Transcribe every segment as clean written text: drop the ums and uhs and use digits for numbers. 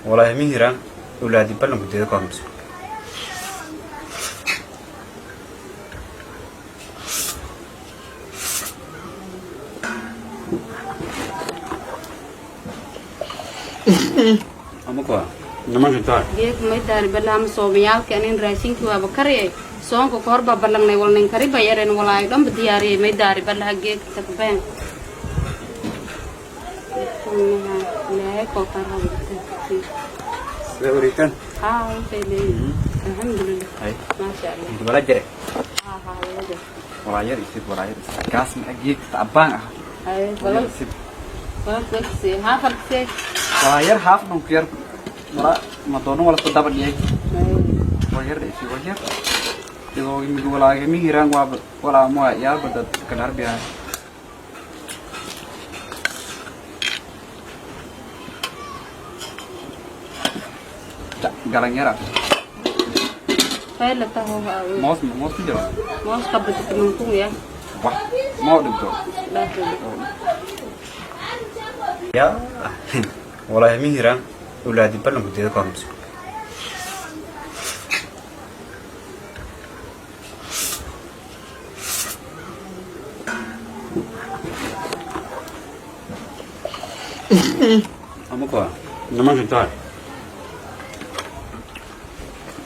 Walaahi mihiraan ulaadi ballanku deeda kormso. Ama kuwa nimanka taa. Geek may daari balaama soomayaalka anin raashinkii waaba kariyay, soonka ka hor baa ballangnay, walnin kari bay ereen, walaayo dhanba diyaariyay. May daari balaha geek takbeen ilaahay koo Sida wareegtaan? Haa, waxay leeyihiin alxamdulilah. Hay. Maasha Allah. Inta wala jire. Haa haa, walaga. Walaa yar isib, walaa yar isib. Gaas ma geek tacbaan ah. Hay walal. Isib. Walal weksi haa farkse. Walaa yar haaf dhan ku yar. Wala ma doono wala soo daba dhiyay. Wala yar isib, wala yar. Idoo imid walaa mihiraan waa walaa ma yaa badad ka darbiya. Galan yara. Fayla taho. Moos moos ku jiro. Moos qabata 10,000 ya. Wax moo dhigto. Ya walaahi mihiraan ulaadi ballanku deeda kormso. Ama kuwa nimanka taa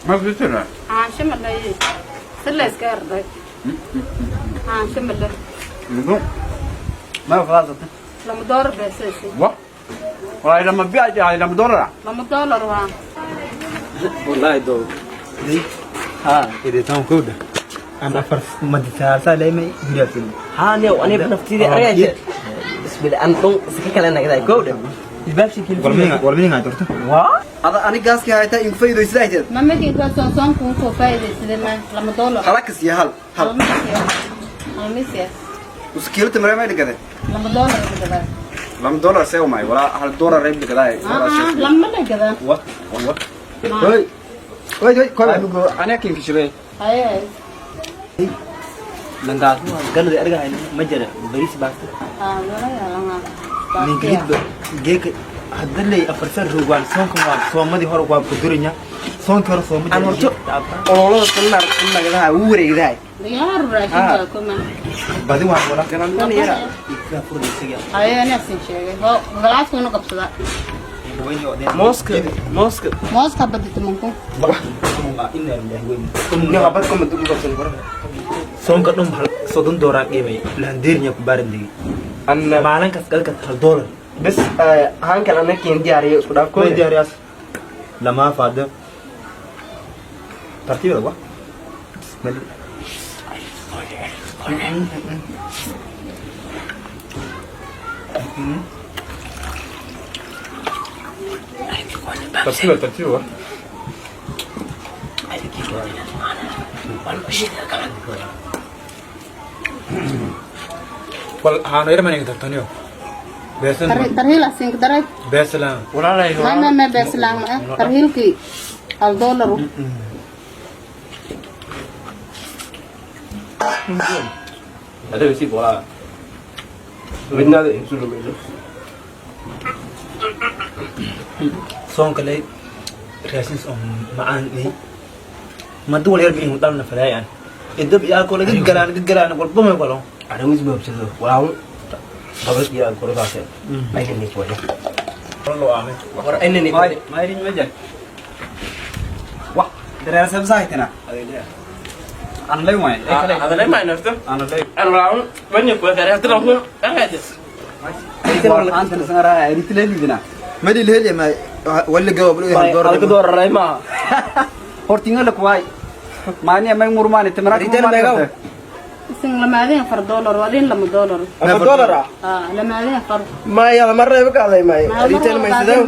ma fitina. Caansho malay si la iska erday caansho malay. Mudu ma fadaasata. $2 beesaysi. Wa walaahi lama biya $2. $2 waa. Wallahi do ha iditaan kowda. Aan afar maditaasa leemay guryaafin. Haa new aniga naftidii aragaysa bismillah an dhun iska kale nagday kowdha ilbaabshi. Walmiinga dorto. Waa. Ada ani gaaskii haytaa in faa'iidaysa hayteed. Mamaki ka soon soon kuu soo faa'iidaysadeen ma $2. Halakas iyo hal hal. Halmisiya. Uskiilta maray may dhigade. $2 gadaa. $2 see umay walaa $1 reeb dhigadaay. Lama la gadaa. Wa wa. Hoy hoy hoy koy. Aniga kinka shibay. Haye. Langaas galada argahay ma jira bariis baasta. Haa wala yaalama. Ninka hidba geeka hadda ley afar sar roog waan soonka waan soomadii hore waa ku duranya soonkii hore sooma. Aan horto ololada salnar nagadaha wuu wareegdahay. Diyaar raashinka kuma. Badi waan wala. Galantan yara. Haye anaa sin sheegay ho galaaskuna qabsada. Mooska mooska. Mooska badi 10,000. Nin habad kuma dugu qabsan karo. Soonka dhum hal $30 qiimay lahandeerinya ku baarandegi. Anna maalinkaas galkas $1. Bas hankan ana keen diyaariyo isku dhaaf. May kooda diyaariyaas lamaa faada tartiibada wa. Tartiiba tartiiba wa. Wal haano yar maniga tartaniyo beesan. Tarhiil asinka daray. Beeslaan. Walaalay. Ma beeslaan ma tarhiilkii $1. Adiga sii walaa. Midnaada insulumeyso. Soonka ley raashin oo macaan ley madu wal yar bi inuu dhalna falaay aan idab yaa ko laga galaan laga galaan walba may walo. Arrin isbaabsado walaa qabad iyo alkoradaas ayna ni kuwaya. Loo aamay. War ayna ni. May mayrin ma jir wa dareer sabsa haytana aan lay way ee kale. Hadalay ma nafto. Aan lay. An walaa banya kuwa kare hadda ku aragaysa. War aan sanara ay ritlay lidina. Mali la heli ma wala gabo bal hal door. Halka dooraray ma. Hortinga la kuwaay maani may murmaani tamara. Ritaan meegaw? Isin lamaadeen $4 adin $2. $4 ah. Haa lamaadeen afar. Maya lama reebo ka hadlay may ritaan may sidoo.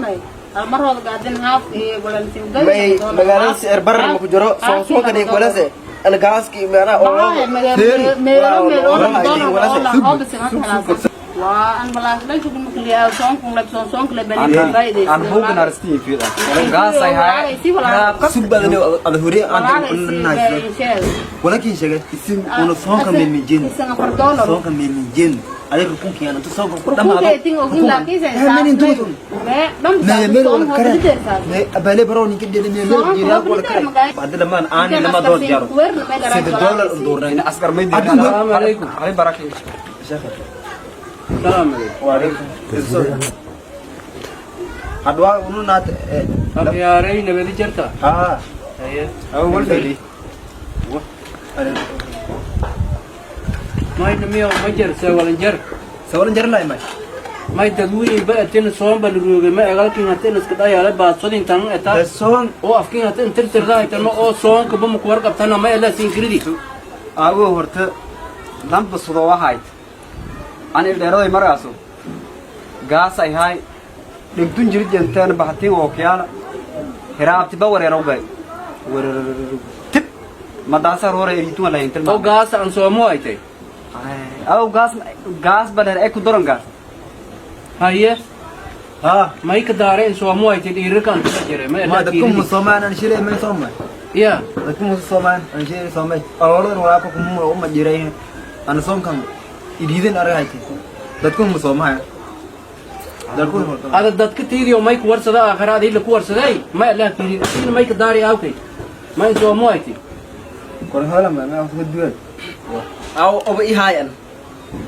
Hal mar wada gaadin haaf iyo golantiin. May magaalada sicir barar ma ku jiro soon soonka dhig walase ana gaaski meelaha oo meelo meelo $2 oo bas waa an balaas la shugu mukliya soon kun lab soon soon kale bani faa'iidaysan. Aan buugan arstii fiida gaas ay hay. Subadani ada hore aan walakin sheegay isin una soonka meelmijin. Isin $4. Soonka meelmijin. Adeer rukunkiyan inta soo ku dhamaado. Rukunkeetin ogin laakiinse meel intuu dhan meel wala kare abale baro ninka dheer meel jira wala kare Hadda lamaan aan lama door jaro. Sida dollar undurnay. Askar may Assalaamu calaykum. Ali baraka. Salaamu calaykum. Wa alaykum hadwa unu naat. Akhiyaaray nabadi jarta. Ha. Haye. Awal fili. Mayna miyo ma jar sawalan jar. Sawalan jar lay may. May dadwiin ba atin soon ba luruugay ma egalkin hatin iska dhayaale baadsadin tan eta. Soon oo afkin hatin tirtirdaa tan oo soonka bama ku warqabtana ma ela sinkridi. Aago horta lamba sudo wahayd. Aan il dheeraday markaaso. Gaas ay hay dhigtun jiri jenteen baxtiin oo kiyaala. Hiraabti ba wareero gay. Wareer tip madaasa roore eritu wala intil. Oo gaas aan soomo aytay. Aw gaas gaas baler ay ku doran gaas. Haye. Ha. May ka daare in soomo aytay dhiirkan ka jire ma ela. Ma dadku musomaan aan shilay may soomay. Ya. Dadku musomaan aan shilay soomay. Awladan walaako kuma uma jiray. Aan soonkan idiidan aragay. Dadku musomaan. Dadku ada dadka tiidiyo may ku warsada aakhira adii la ku warsaday ma ela kiiri in may ka daari awkay may soomo aytay. Kor hala ma ma usoo duwan. Aw oba i haayan.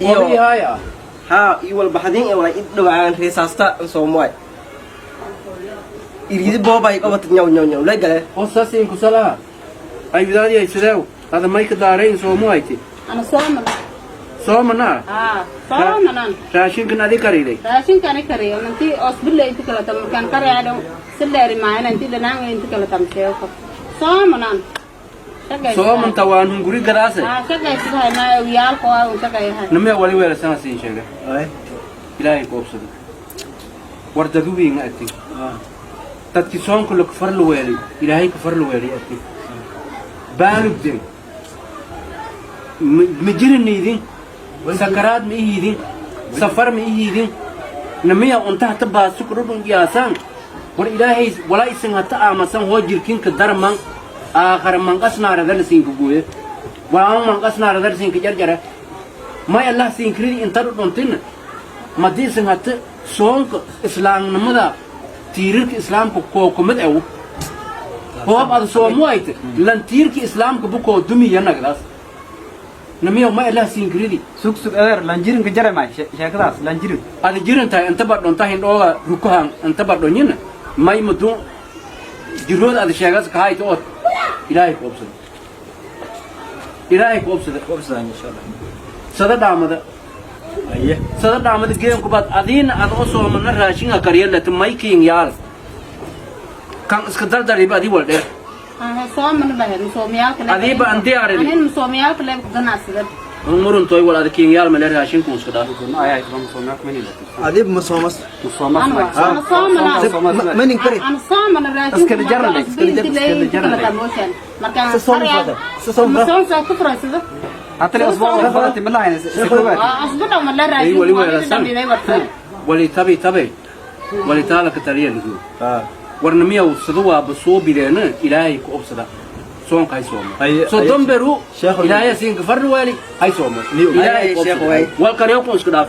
Oo ii haya. Haa i walba hadin ee wala i dhawaan risaasta soomaay. Iridi boobay qabat nyaw nyaw nyaw la gale. Oo saas in ku salaha ay widaadi ay sideew ada may ka daare in soomo aytay. Ana sooman. Soomana. Haa soomanan. Raashinkan adi kariday. Raashinkani kariyo nanti osbille inti kala tam markaan kariyaadho si dheeri maayana inti dhanaanga inti kala tam sheeko soomanan. Soomanta waan hunguri gadaase. Haa shaqaysidahay maa yaalko aa un shaqayhay. Namee wali weelasana siin sheegay. Ay. Ilaahay ku obsado. War daduwiinga ati. Dadkii soonka la kufar la weelay ilaahay kufar la weelay ati. Baalugden ma jiranaydi sakaraad ma ihiidin safar ma ihiidin namiya unta hata baasu kudhudhun yaasaan war ilaahay walaa isin hata aamasan hoo jirkinka darman aakhara manqasnaara siinka gooye walaa manqasnaara siinka jarjara may allah siinkridi inta dhudhuntin madii isin hata soonka islaamnimada tiirirka islaamka kookumad ew hoob ada soomu ayte lan tiirka islaamka bukoo dumiya nagdaas namiyo ma allah siinkridi. Sug sug adeer lanjirinka jaray may sheekadaas lanjirin. Ada jirantahay inta badhonta hindhooga rukuhan inta badhonyina may mudun jirooda ada sheegas kahayta ood ilaahay ku obsada ilaahay ku obsada. Obsaan insha Allah. Sada dhaamada. Aye. Sada dhaamada geen kubaad adiina ada o soomana raashinga karyalata maykiin yaal kan iska dardariba adii wal dheer. Sooman bahe musoomiyaalka. Adiiba aan diyaarinin. Anin musoomiyaalka leeb ganacsada. Muruntoy wal ada kiin yaal male raashinku iska dhaaf. Ay ay musooma kumani. Adib musoomas. Musooma. Ana soomana. Manin kare. Ana soomana raashin. Iskala jaranay, iskala jaranay. Markaan Soom fada. Soom fada. musoom soo ku furaysada. Hatta usbuuc fadati ma lahayn sikobaad. Asbu dhaw ma la ay raashin. wali weerasan wali tabi tabi wali taala ka taliya lugu. Ha. Warnamiyow sida waaba soo bideena ilaahay ku obsada soonka hay soomo soddon beru Sheekh ilaahay siinka farri waali hay soomo ilaahay ku Sheekh obsada way. wal kariyo ku isku dhaaf.